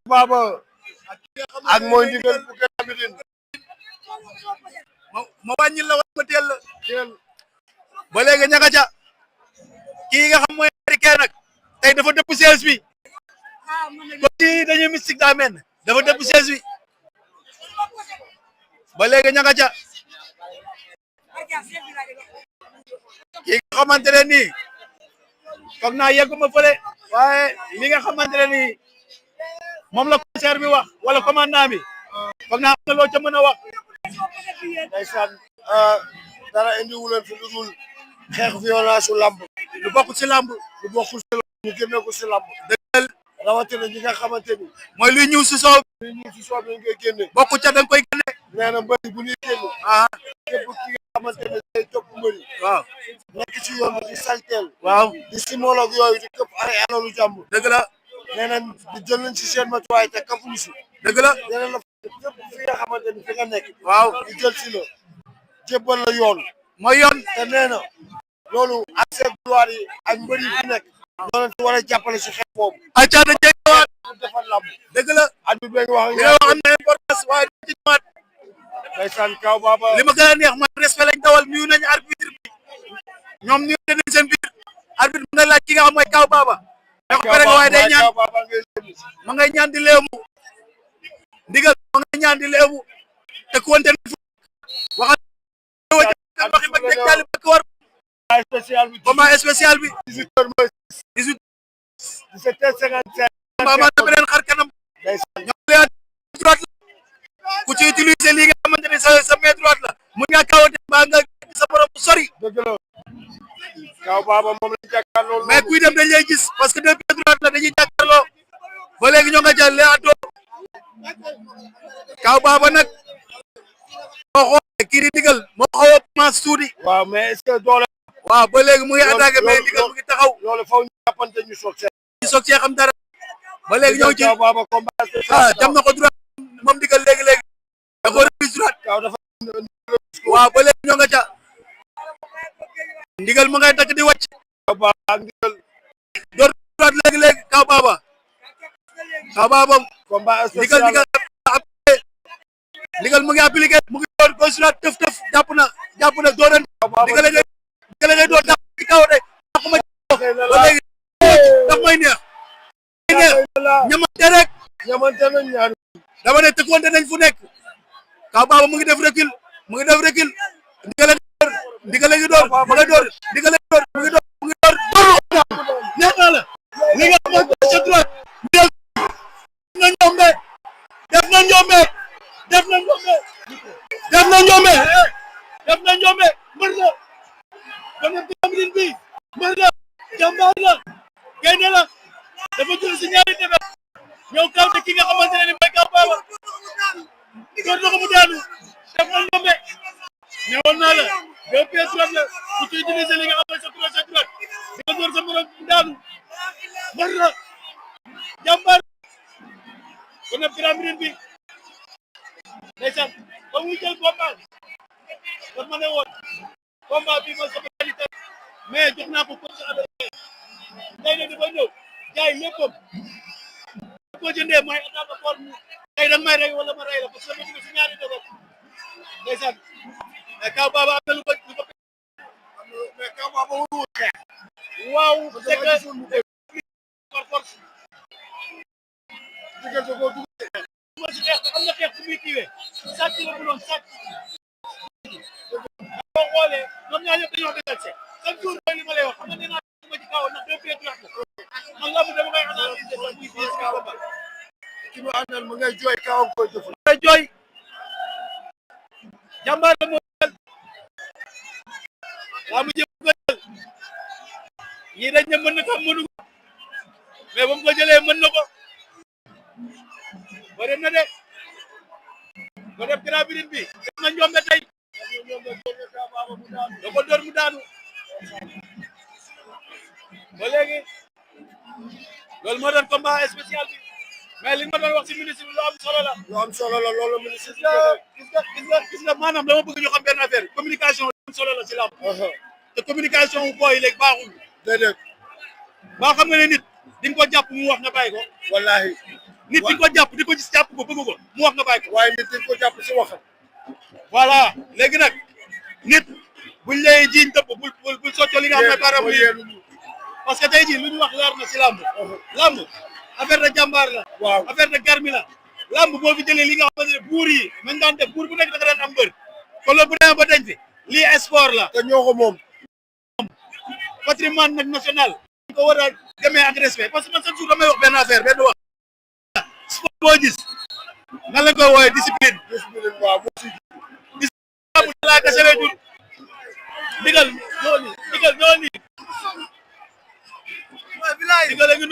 Baba ak mooy ndigal bu Birame ma wàññil la wala ma teel la ba léegi ñaka ca kii nga xam mooy américain nag tey dafa dëpp siège bi ko ci dañuy mystique daa mel dafa dëpp siège bi ba léegi ñaka ca kii nga xamante ne nii foog naa yegguma fële waaye li nga xamante ne nii moom la concert bi wax wala commandant bi foog naa am na loo ca mën a wax. ndeysaan dara indi wuleen fi lu dul xeex violence su lamb lu bokk ci lamb lu bokkul si lamb ñu génne ko si lamb dëggal rawatina ñi nga xamante ni mooy luy ñëw si soow li ñu si soob lañ koy génne bokku ca da nga koy génne nee na mbëri bu ñuy génn képp ki nga xamante ne day topp mbëri waaw nekk ci yoon bi di salteel waaw di simologue yooyu di këpp ay alalu jàmbur dëgg la nee nañ di jël nañ si seen matuwaay te kafuñu si dëgg la nee na la képp fi nga xamante ni fi nga nekk waaw di jël si la jébbal la yoon mooy yoon te nee na loolu accès gloire yi ak mbëri yi fi nekk ñoo leen si war a jàppale si xeex boobu acca da jegewaat pour defar lamb dëgg la arbitre bi wax li nga wax am na importance waaye da ci ñëwaat ndeysaan kaw Baba li ma gën a neex mooy respect lañ dawal nuyu nañu arbitre bi ñoom nuyu nañ seen biir arbitre bi nga laaj ki nga xam mooy Kaw Baba dafa pare nga waaye day ñaan ma ngay ñaan di leemu ndigal ma ngay ñaan di leemu te ku wante waxal waxi ba dégg jàll ba ko war spécial bi combat spécial bi 18h mooy 18 17h55 mama na beneen xar kanam ñoom leen droite la ku ci utiliser li nga xamante ne sa main droite la mun nga kawate ba nga sa borom sori dëgg la Kaw Baba moom lañ jàkkaarloo mais kuy dem dañ lay gis parce que deux pieds droite la dañuy jàkkaarloo ba léegi ñoo nga jàll le ato Kaw Baba nag moo xoolee kii di digal moo xaw a commencé tuuti waaw mais est-ce que doole waaw ba léegi mu ngi attaqué mais digal mu ngi taxaw loolu faw ñu jàppante ñu soog seen ñu soog cee xam dara ba léegi ñoo ci Kaw Baba combat jam na ko droite moom digal léegi-léegi da ko reprise droite Kaw dafa waaw ba léegi ñoo nga ca ndigal mu ngay takk di wàcc Kaw Baba ndigal door droite léegi-léegi Kaw Baba combat ndigal spécial ndigal mu ngi appliqué mu ngi door gauche droite tëf jàpp na dooran ndigal ngay door jàpp ci kaw de ma ba léegi daf may neex ñamante nañ ñaar dama ne tëkkoonte nañ fu nekk Kaw Baba mu ngi def recul ndigal ngi door ma ngay door ndigal ngi door mu ngi door neex na la li nga xam ne sa droite def na njombe mbër la kon nag Birame bi mbër la jàmbaar la gaynde la dafa jël si ñaari defet ñëw kaw te ki nga xamante ne ni mooy Kaw Baba door na ko mu daanu def na njombe ñëwoon naa la deux pieds droite la ku ci utiliser li nga xam ne sa crochet droite di nga door sa morom mu daanu mbër la jàmbaar kon nag Birame bi ndeysaan ba muy jël combat kon ma ne woon combat bi mooy sama qualité mais jox naa ko coach adversaire tey nag dafa ñëw jaay léppam ko jëndee mooy attaque forme tey da nga may rey wala ma rey la parce que dama si ñaari dëgg ndeysaan mais Kaw Baba am na lu ko mais Kaw Baba wul xeex waaw c'est que par force digal ko dugg si xeex am na xeex fu muy kiiwee sàcc la bu doon sàcc boo xoolee ñoom ñaar ñëpp dañoo détaché chaque jour mooy li ma lay wax xam nga nee naa ma ci kaw ndax deux pieds droite la man lamb dama koy analyser sax muy fii si combat ki mu àndal mu ngay jooy Kaw ko jëf ngay jooy jàmbaar la moo jël laa mu jëm ko jël ñii dañ ne mën na ko mënu ko mais ba mu ko jëlee mën na ko bëri na de ko def Birame bi def na njombe tey da ko door mu daanu ba léegi loolu moo doon combat spécial bi mais li nga doon wax ci ministre bi lu am solo la loolu ministre gis nga maanaam dama bëgg ñu xam benn affaire communication lu am solo la ci lamb te communication wu booy léegi baaxul déedéet baa xam nga ne nit di nga ko jàpp mu wax nga bàyyi ko wallahi nit di ko jàpp di ko gis jàpp ko bëgg ko mu wax nga bàyyi ko. waaye nit di ko jàpp si waxam. voilà léegi nag nit buñ lay jiiñ dëpp bul soccoo li nga xam ne baaraam yi parce que tey jii lu ñu wax leer na si làmb. làmb affaire de jàmbaar la. waaw affaire de garmi la. làmb boo fi jëlee li nga xamante ne buur yi nañ daan def buur bu nekk da nga daan am mbër kon loolu bu demee ba dañ fi lii sport la. te ñoo ko moom. patrimoine nag national. dañ ko war a demee ak respect parce que man chaque jour damay wax benn affaire benn wax. sport boo gis nan la koy woowee discipline. discipline waaw moo si. discipline bu laa kese lay jur. ndigal ñoo nii ndigal ñoo nii. ndigal